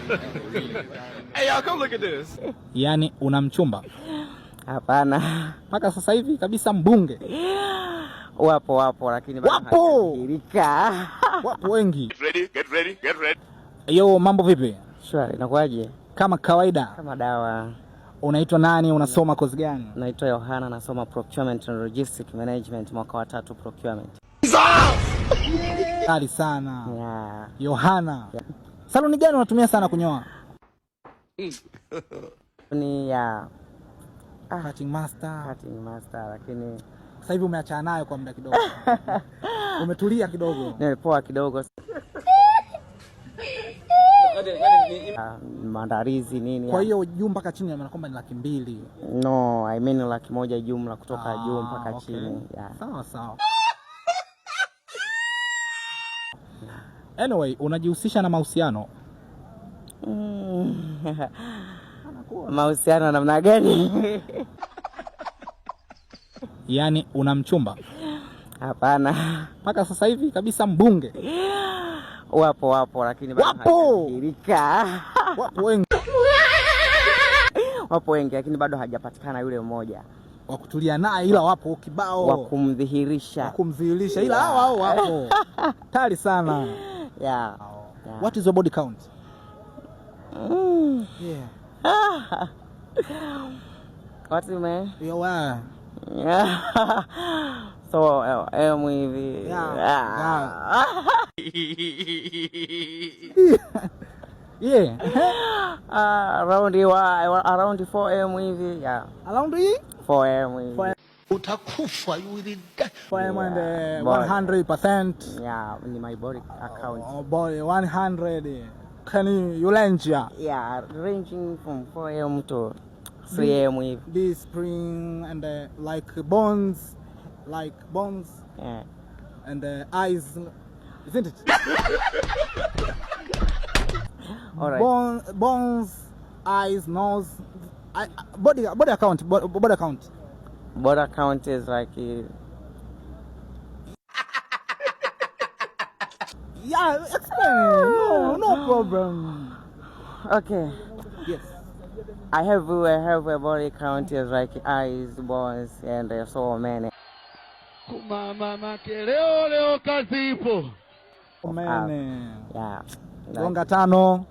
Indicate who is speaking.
Speaker 1: Hey, y'all, come look at this.
Speaker 2: Yaani una mchumba?
Speaker 3: Hapana.
Speaker 2: Mpaka sasa hivi kabisa mbunge.
Speaker 3: Wapo wapo, lakini bado
Speaker 2: Wapo!
Speaker 3: hawajadhihirika.
Speaker 2: Wapo wengi.
Speaker 1: Get ready, get ready, get ready.
Speaker 2: Yo, mambo vipi?
Speaker 3: Shwari, inakuwaje?
Speaker 2: Kama kawaida.
Speaker 3: Kama dawa.
Speaker 2: Unaitwa nani? Unasoma kozi gani?
Speaker 3: Naitwa Yohana, nasoma Procurement and Logistics Management mwaka wa 3 procurement.
Speaker 2: Kali sana.
Speaker 3: Yeah.
Speaker 2: Yohana. Saluni gani unatumia sana kunyoa?
Speaker 3: Ni ya
Speaker 2: Cutting Master.
Speaker 3: Cutting Master, lakini
Speaker 2: sasa hivi umeachana nayo kwa muda kidogo. Umetulia kidogo.
Speaker 3: Nimepoa kidogo. Maandalizi nini.
Speaker 2: Kwa hiyo juu mpaka chini maana kwamba ni 200,000.
Speaker 3: No, I mean 100,000 jumla kutoka juu mpaka chini. Yeah.
Speaker 2: Sawa sawa. Anyway, unajihusisha na mahusiano?
Speaker 3: Mahusiano namna gani?
Speaker 2: Yaani una mchumba?
Speaker 3: Hapana.
Speaker 2: Mpaka sasa hivi kabisa mbunge.
Speaker 3: Wapo wapo, lakini bado
Speaker 2: Wapo!
Speaker 3: hawajadhihirika.
Speaker 2: Wapo wengi.
Speaker 3: Wapo wengi lakini bado hajapatikana yule mmoja
Speaker 2: wa kutulia naye, ila wapo kibao
Speaker 3: wa kumdhihirisha.
Speaker 2: Wa kumdhihirisha, ila hao hao wapo. Tayari sana.
Speaker 3: Yeah. Yeah.
Speaker 2: What is your body count? Yeah.
Speaker 3: What you mean?
Speaker 2: Yo, wow.
Speaker 3: Yeah. So, M hivi.
Speaker 2: Yeah.
Speaker 3: Yeah.
Speaker 2: Yeah.
Speaker 3: Around around 4M hivi. Yeah.
Speaker 2: Around hii?
Speaker 3: 4M hivi.
Speaker 4: Utakufa, you will die.
Speaker 2: 4M and,
Speaker 3: Yeah.
Speaker 2: 100%.
Speaker 3: Yeah, ni my body account.
Speaker 2: Oh, boy, 100. Can you range? Yeah.
Speaker 3: Yeah, ranging from 4M to 3M hivi.
Speaker 2: This spring and like bones, like bones.
Speaker 3: Yeah.
Speaker 2: And eyes, isn't it?
Speaker 3: All right.
Speaker 2: Bones, eyes, nose, I, body, body account, body account.
Speaker 3: Body account is like.
Speaker 2: Yeah, explain. No, no problem.
Speaker 3: Okay.
Speaker 2: Yes.
Speaker 3: I have a body count is like eyes, bones, and so many.
Speaker 4: Kumama makeleo leo kazi ipo.
Speaker 2: Many.
Speaker 3: Yeah.
Speaker 2: Gonga tano.